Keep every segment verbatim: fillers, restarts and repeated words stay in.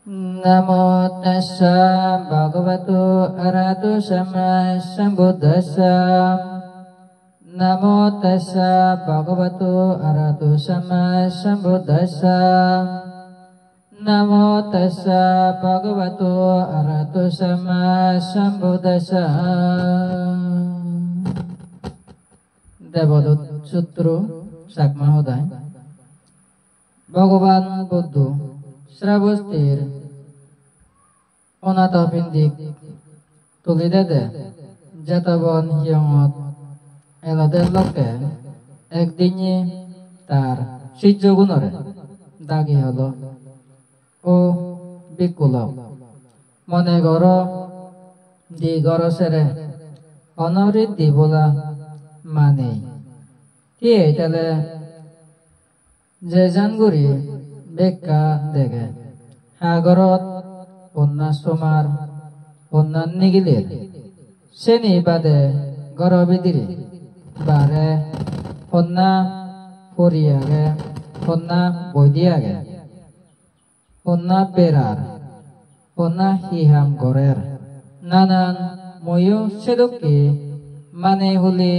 Namo tassa bhagavato arahato sammāsambuddhassa. Namo tassa bhagavato arahato sammāsambuddhassa. Namo tassa bhagavato arahato sammāsambuddhassa. Debodut Sutro, Chakma hodai. Bhogoban Buddho Srabostir Onathapindik tuli dede Jetobon hiyongot elode lokke ekdinne tar sijjogunore dagi holo, "O bhikkhu lok, mone goro di goro sere, hono riddhi bola ma nei. Tiye tele je jan guri bekka dege, ha gorot honna somar, honna nigiler. Seni bade goro bidire bare honna pori age, honna boidi age, honna berar, honna hi ham gorer." Nanan muiyo sedokke mane huli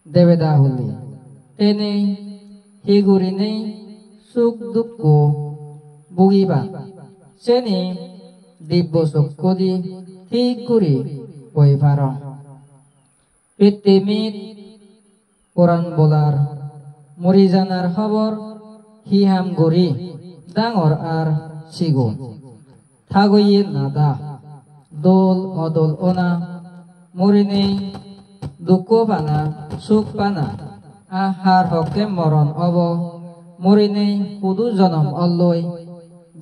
debeda huli. Tenei hi gurinei suk dukko bugiba, seni dibbo sokkodi thik guri hoi parong. Pittimit poran bolar, muri janar hobor hi ham guri, dangor ar sigon, thagoye nada, dol odol ona, murinei dukko pana, suk pana, a har hokke moron obo, murinei hudu jonom olloi,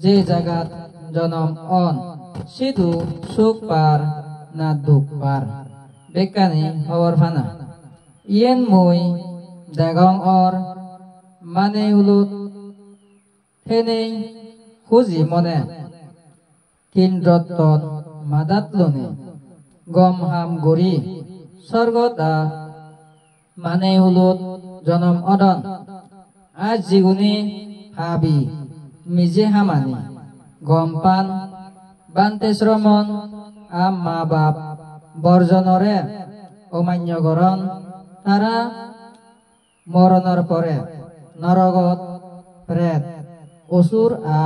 je jagat jonom on, sidu suk par na duk par, bekkani hobor pana. Iyen mui degong or mane hulot. Tenei huji mone tin rotton madat loni, gom ham guri sorgot a mane hulot jonom odon. Ar jiguni pabi mije hamani gom pan, bhante sromon a ma bap borjonore omanyo goron, tara moronor pore norogot pret, osur a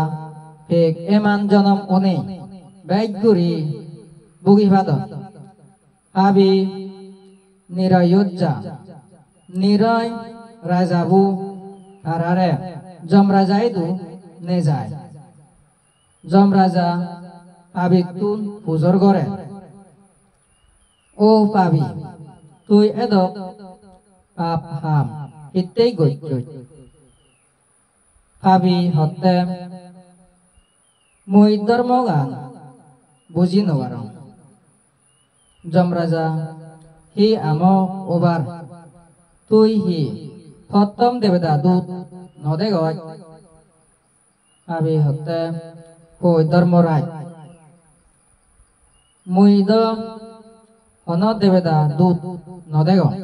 pek eman jonom onei bej guri bugi padon. Pabi Niroyot ja. Niroy rajabu tarare Jom raja idu nejai. Jom raja pabittun pujor gore. "O pabi, tui edok pap ham hittei gocchoj?" Pabi hotte, "Mui dhormogan buji no parong." Jom raja, "Hi amo obar? Tui hi pottom debeda dut no degoj?" Pabi hotte, "Hoi dhormoraj, mui do hono debeda dut no degong."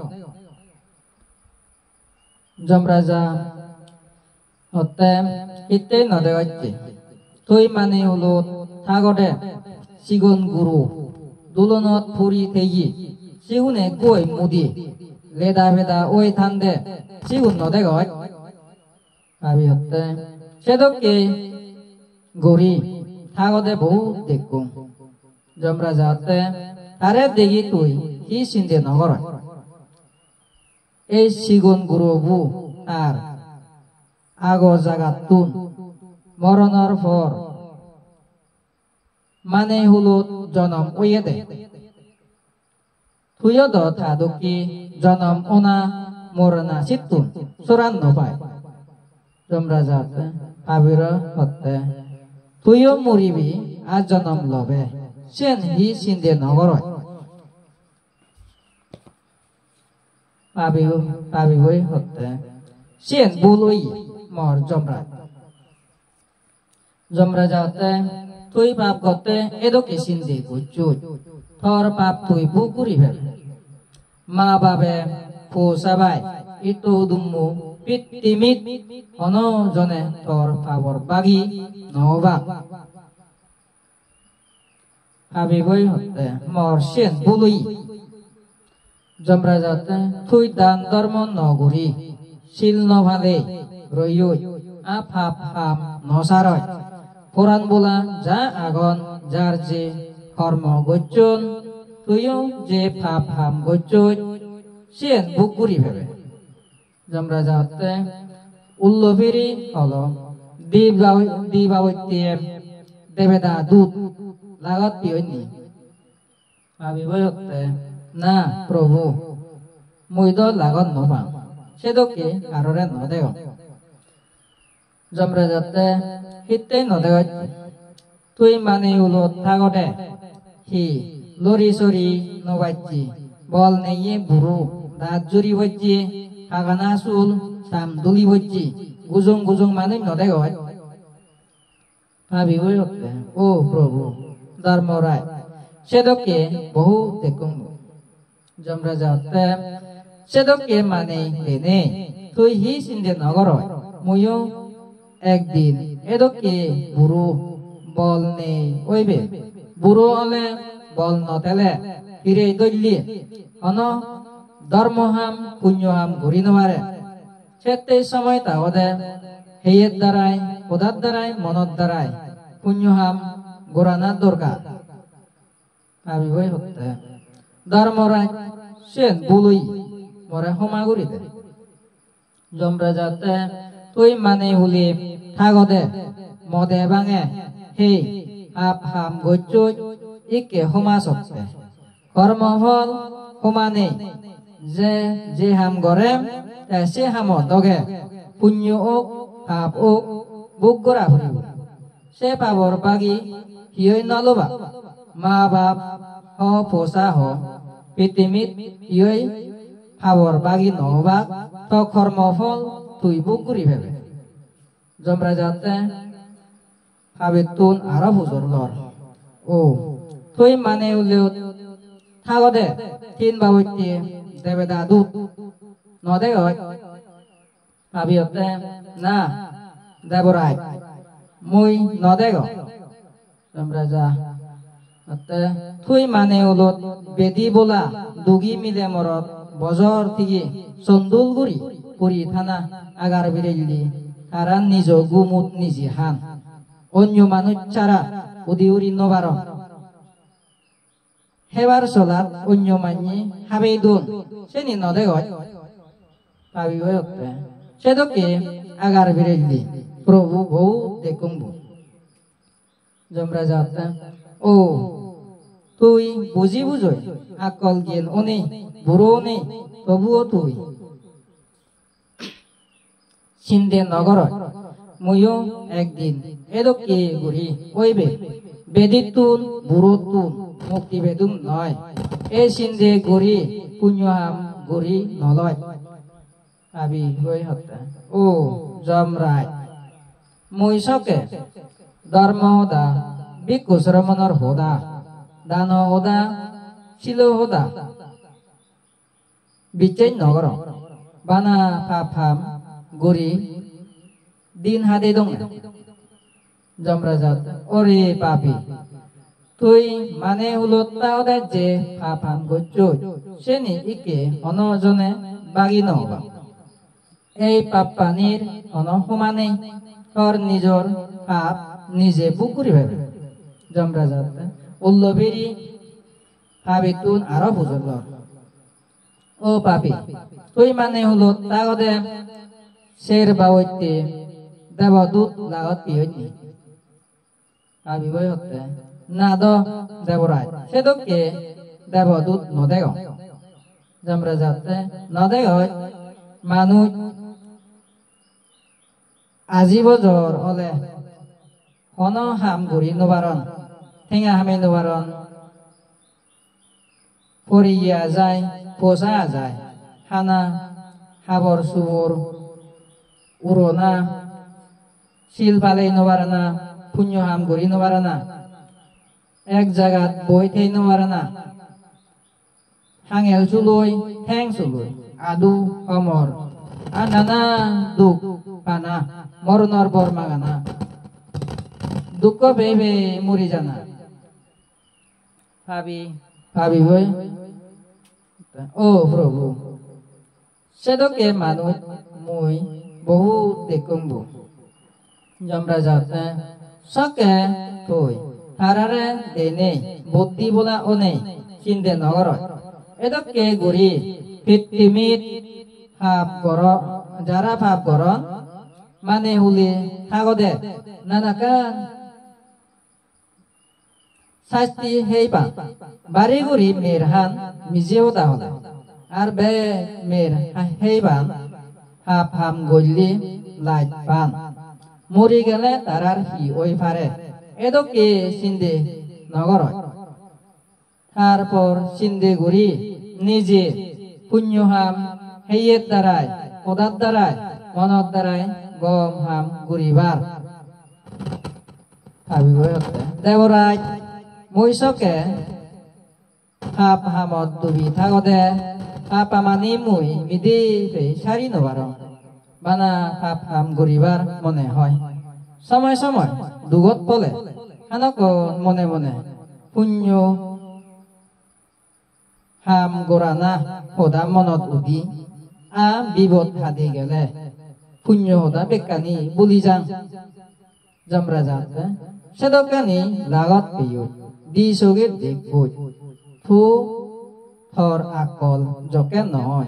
Jom raja hotte, "Hittei no degocche? Tui mane hulot thagode sigon guro dulonot puri theye, sigune goi mudi leda peda oi thande, sigun no degoj?" Pabi hotte, "Sedokke guri thagode bohut dekkong." Jom raja hotte, "Tare degi tui hi sinde no goroj? Ei sigon gurobo tar ago jagattun moronor por mane hulot jonom oyede. Tuiyo do ta dokke jonom ona morona sittun soran no pai." Jom raja hotte, pabire hotte, "Tuiyo muribi ar jonom lobe, siyen hi sinde no goroj?" Pabi, pabiboi hotte, "Siyen bul oye mor Jomraj." Jomraja hotte, "Tui pap gotte edokke sinde gocchoj. Tor pap tui bhog guri pebe. Ma babe, po sabai, itto hudummo, Pittimit hono jone tor pabor bagi no obak. Pabiboi hotte, mor siyen bul oye. Jomraja hotte, tui dan dhormo no guri, sil no pale roiyoj, a pap ham no saroj. Poran bola ja agon, jar je hormo gocchon, tuiyo je pap ham gocchoj, siyen bhog guri pebe. Jomraja hotte, ullo piri holo, di ba-, di babotte debeda dut lagot piyonni. Pabiboi hotte, na, Probhu, mui do lagot no pang. Sedokke harore no degong. Jomraja hotte, hittei no degoj? Tui manei hulot thagode hi lori sori no bacche, bol neye buro, daat juri bocche, hagana sul, sam duli bocche, gujong gujong manuj no degoj? Pabiboi hotte, o Probhu, Dharmoraj, sedokke bohut dekkong. Jomraja hotte, sedokke manei lenei tui hi sinde no goroj? Muiyo ekdin edokke buro bol nei oibe. Buro ole bol no tele, hirei dolle, hono dhormo ham, punyo ham guri no pare. Settei somoy ta ode heyer darai, hodar darai, monor darai punyo ham gorana dorkar. Pabiboi hotte, Dharmoraj, siyen bul oye, more homa guri de. Jomraja hotte, tui manei huli thagode, mode bange, hei, pap ham gocchoj, ikke homa sotte. Kormo phol homa nei, je je ham gorem, te se hamo doge, punyo ok, pap ok, bhog gora puribo. Se pabor bagi hiyoi no lobak. Ma bap ho, posa ho, pittimit hiyoi pabor bagi no obak, to kormo phol tui bhog guri pebe. Jomraja hotte, pabittun aro pujor lor. O, tui manei hulot thagode tin babotte debeda dut no degoj? Pabi hotte, na, Deboraj, mui no degong. Jomraja hotte, tui manei hulot bedi bola, dugi mile morot, bojor tigi, sondul guri, puri thana, agar birelli, tara nijo gumut niji han. Onyo manuj sara udi uri no paron. Hebar solat onyo manye habei don, seni no degoj? Pabi hotte, sedokke agar birelli, Probhu, bohut dekkong bo. Jomraja hotte, o, tui buji bujoi, akkol gyan onei, buro onei, tobuo tui sinde no goroj. Muiyo ekdin edokke guri oibe. Bedittun, burottun mukti pedung noi. Ei sinde guri punyo ham guri no loj. Pabiboi hotte, o Jomraj, mui sokke dhormo hoda, bhikkhu sromonor hoda, dano hoda, silo hoda, bicchej no gorong. Bana pap ham guri din hadei donge. Jomraja hotte, ore pabi, tui manei hulot thagode je pap ham gocchoj, seni ikke hono jone bagi no oba. Ei pappanir hono homa nei, tor nijor pap nije bhog guri pebe. Jomraja hotte, ullo piri pabittun aro pujor lor. O pabi, tui manei hulot thagode ser babotte debodut lagot piyonni? Pabiboi hotte, na do Deboraj, sedokke debodut no degong. Jomraja hotte, no degoj? Manuj aji bojor ole hono ham guri no paron, tenga hamei no paron, poriye ajai, posa ajai, hana, habor subor, urona, sil palei no parana, punyo ham guri no parana, ek jagat boi thei no parana, hangel suloi, theng suloi, adu, homor, Ar nana duk pana, moronor bor magana, dukko pei pei muri jana. Pabi. Pabi boi. O Prabhu, sedokke manuj mui bohut dekkong bo. Jomraja hotte, sokke tui tarare denei, buddhi bola onei, sinde nw goroj. Edokke guri pittimit pap goro, jara pap goron, mane huli thagode, nanakkan sasti heiban. Bari guri mer han mije hoda hole. Ar bek mer ha-, heiban, pap ham golle laj pan. Muri gele tarar hi oi pare? Edokke sinde nw goroj. Tar por sinde guri nije punyo ham heyer darai, hodar darai, monor darai gom ham guribar. Pabi boi hotte, Deboraj, mui sokke pap hamot dubi thagode, pap hamani mui mide pei sari nw parong. Bana pap ham guribar mone hoi. Somoy somoy dugot pole, hanokkon mone mone punyo ham gorana hoda monot udi, a bibot hadi gele punyo hoda bekkani buli jang. Jomraja hotte, sedokkani lagot peyoj, di sogir dekkoj, tu tor akkol jokke nw oi.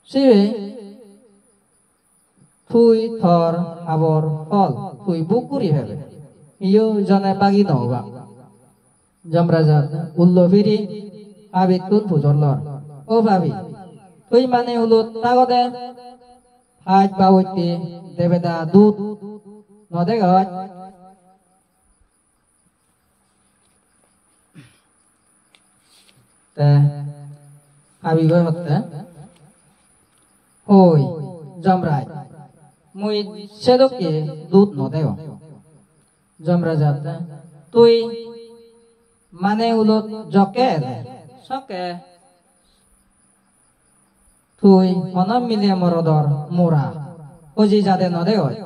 Sibe tui tor habor phol tui bhog guri pebe. Iyo jone bagi nw obak. Jomraja ullo phiri pabittun pujor lor. O pabi, tui mane hulot thagode paj babotte debeda dut nw degoj? Te pabi boi hotte, oi Jomraj, mui sedokke dut nw degong. Jomraja hotte, tui mane hulot jokke ele, sokke tui hono mile morodor mora hoji jade nw degoj?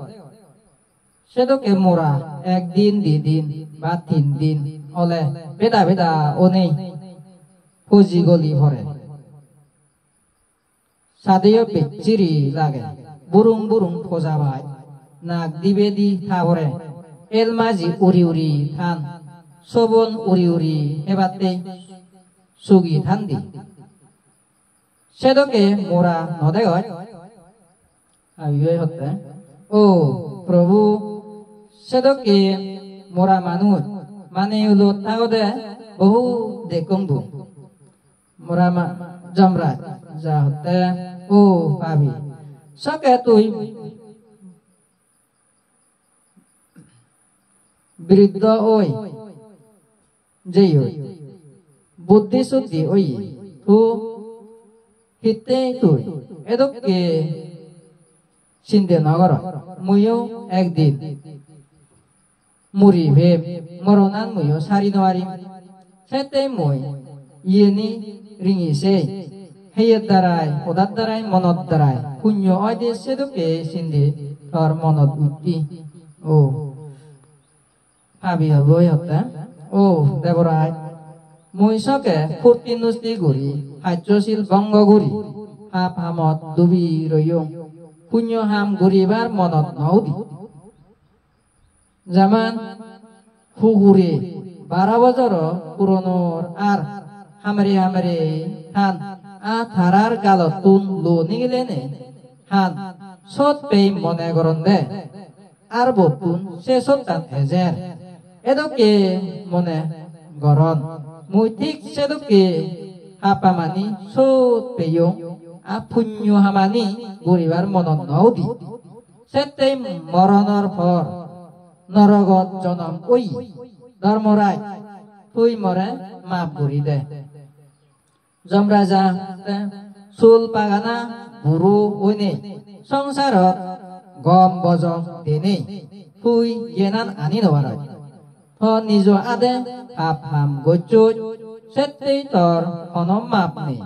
Sedokke mora ek din, di din ba tin din ole beda beda onei hoji goli pore. Sadeyo bechiri lage, burung burung poja pai, nak dibe di tha pore, el maji uri uri than, sobon uri uri hebatte sugi thandi. Sedokke mora nw degoj? Pabi boi hotte, o Prabhu, sedokke mora manuj mane hulot thagode bohut dekkong bo. Mora ma-, Jomraj ja hotte, o pabi, sokke tui briddho oi jeyoi, buddhi suddhi oye, tu hittei tui edokke sinde nw goroj? Muiyo ekdin muri pem, moronan muiyo sari nw parim. Settei mui iyeni ringi sei, heyer darai, hodar darai, monor darai punyo oide sedokke sinde tor monot utti. O pabi boi hotte, o Deboraj, mui sokke purti nusti guri, paccho sil bongo guri, pap hamot dubi royong, punyo ham guribar monot nw udi. Jaman hugure baro bojoro puronor ar hamare hamare han, a tarar galottun lo nigilene han sot pei mone goronde, ar bottun se sottan ejer. Edokke mone goron, mui thik sedokke pap hamani sot peyong, a punyo hamani guribar monot nw udi. Settei moronor por norogot jonom oye. Dharmaraj, tui more map guri de. Jomraja te sul pagana buro oinei, songsarot gom bojong denei, tui giyanan ani nw paroj. To nijo ade pap ham gocchoj, settei tor hono map nei.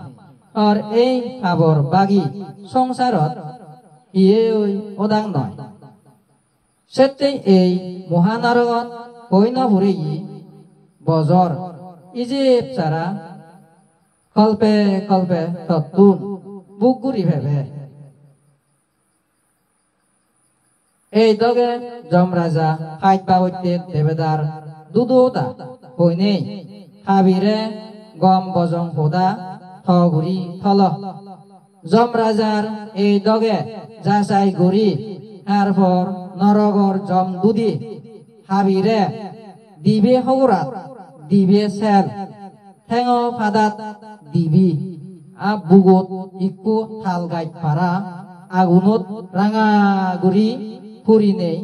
Ar ei pabor bagi songsarot iyoi odang noi. Settei ei mohanorogot hoi no puriye bojor ijeb sara kolpe kolpe tottun buk guri pebe. Ei doge Jomraja paj babotte debedar dudo da hoinei habire gom bojong hoda to guri tolo. Jomrajar ei doge jachai guri, tar por norogor jom dudi habire dibe hogorat, dibe sel, tengo padat dibe, a bugot ikko tal gaj para, agunot ranga guri purinei,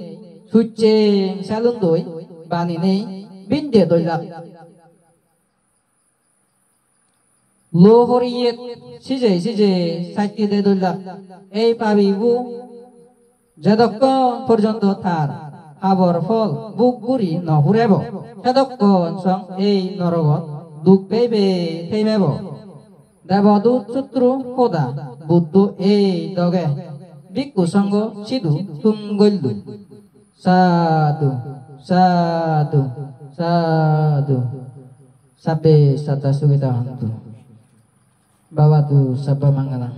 sucheng selundoi baninei binde doilak. Lo horiyet sije sije satti de doilak. Ei pabibu jedokkon porjonto tar habor phol buk guri no purebo, sedokkon song ei norogot duk peibe theimebo. Debodut sutru hoda Buddho ei doge bhikkhu songho sidu tum goillu. Sadhu, sadhu, sadhu. Sabbe satta sukhita hontu. Bhavatu sabba mangalam.